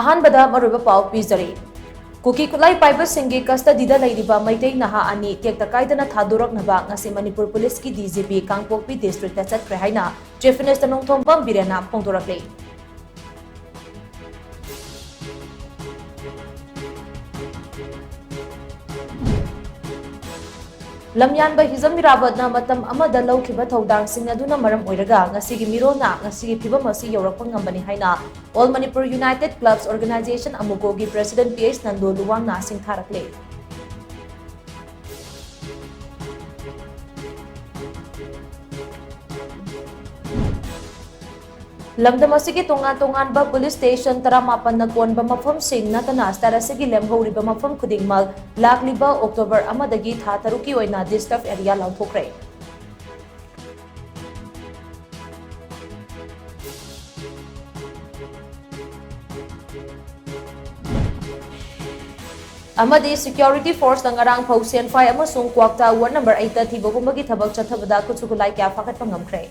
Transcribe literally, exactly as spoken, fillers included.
ꯑꯍꯥꯟꯕꯗ ꯃꯔꯨꯑꯣꯏꯕ ꯄꯥꯎ ꯄꯤꯖꯔꯤ꯫ ꯀꯨꯀꯤ ꯈꯨꯠꯂꯥꯏ ꯄꯥꯏꯕꯁꯤꯡꯒꯤ ꯀꯁꯇꯗꯤꯗ ꯂꯩꯔꯤꯕ ꯃꯩꯇꯩ ꯅꯍꯥ ꯑꯅꯤ ꯇꯦꯛꯇ ꯀꯥꯏꯗꯅ ꯊꯥꯗꯣꯔꯛꯅꯕ ꯉꯁꯤ ꯃꯅꯤꯄꯨꯔ ꯄꯨꯂꯤꯁꯀꯤ ꯗꯤ ꯖꯤ ꯄꯤ ꯀꯥꯡꯄꯣꯛꯄꯤ ꯗꯤꯁꯇ꯭ꯔꯤꯛꯇ ꯆꯠꯈ꯭ꯔꯦ ꯍꯥꯏꯅ ꯆꯤꯐ ꯃꯤꯅꯤꯁꯇꯔ ꯅꯣꯡꯊꯣꯝꯕꯝ ꯕꯤꯔꯦꯟꯅ ꯐꯣꯡꯗꯣꯔꯛꯂꯤ꯫ ꯂꯝꯌꯥꯟꯕ ꯍꯤꯖꯝ ꯏꯔꯥꯕꯣꯠꯅ ꯃꯇꯝ ꯑꯃꯗ ꯂꯧꯈꯤꯕ ꯊꯧꯗꯥꯡꯁꯤꯡ ꯑꯗꯨꯅ ꯃꯔꯝ ꯑꯣꯏꯔꯒ ꯉꯁꯤꯒꯤ ꯃꯤꯔꯣꯜꯅ ꯉꯁꯤꯒꯤ ꯐꯤꯚꯝ ꯑꯁꯤ ꯌꯧꯔꯛꯄ ꯉꯝꯕꯅꯤ ꯍꯥꯏꯅ All Manipur United Clubs Organization, ꯑꯃꯨꯀꯣꯒꯤ ꯄ꯭ꯔꯦꯁꯤꯗꯦꯟꯠ ꯄꯤ ꯑꯩꯆ ꯅꯟꯗꯣ ꯂꯨꯋꯥꯡꯅ ꯁꯤꯡꯊꯥꯔꯛꯂꯦ꯫ ꯂꯝꯗꯝ ꯑꯁꯤꯒꯤ ꯇꯣꯉꯥꯟ ꯇꯣꯉꯥꯟꯕ ꯄꯨꯂꯤꯁ ꯁ꯭ꯇꯦꯁꯟ ꯇꯔꯥꯃꯥꯄꯟꯅ ꯀꯣꯟꯕ ꯃꯐꯝꯁꯤꯡ ꯅꯠꯇꯅ ꯁ꯭ꯇꯦꯠ ꯑꯁꯤꯒꯤ ꯂꯦꯝꯍꯧꯔꯤꯕ ꯃꯐꯝ ꯈꯨꯗꯤꯡꯃꯛ ꯂꯥꯛꯂꯤꯕ ꯑꯣꯛꯇꯣꯕꯔ ꯑꯃꯗꯒꯤ ꯊꯥ ꯇꯔꯨꯛꯀꯤ ꯑꯣꯏꯅ ꯗꯤꯁꯇꯔꯕ ꯑꯦꯔꯤꯌꯥ ꯂꯥꯎꯊꯣꯛꯈ꯭ꯔꯦ꯫ ꯑꯃꯗꯤ ꯁꯦꯀ꯭ꯌꯨꯔꯤꯇꯤ ꯐꯣꯔꯁꯅ ꯉꯔꯥꯡ ꯐꯥꯎ ꯁꯦꯟꯐꯥꯏ ꯑꯃꯁꯨꯡ ꯀ꯭ꯋꯥꯛꯇꯥ ꯋꯥꯔꯗ ꯅꯝꯕꯔ ꯑꯩꯠꯇ ꯊꯤꯕ ꯍꯨꯝꯕꯒꯤ ꯊꯕꯛ ꯆꯠꯊꯕꯗ ꯈꯨꯠꯁꯨ ꯈꯨꯠꯂꯥꯏ ꯀꯌꯥ ꯐꯥꯒꯠꯄ ꯉꯝꯈ꯭ꯔꯦ꯫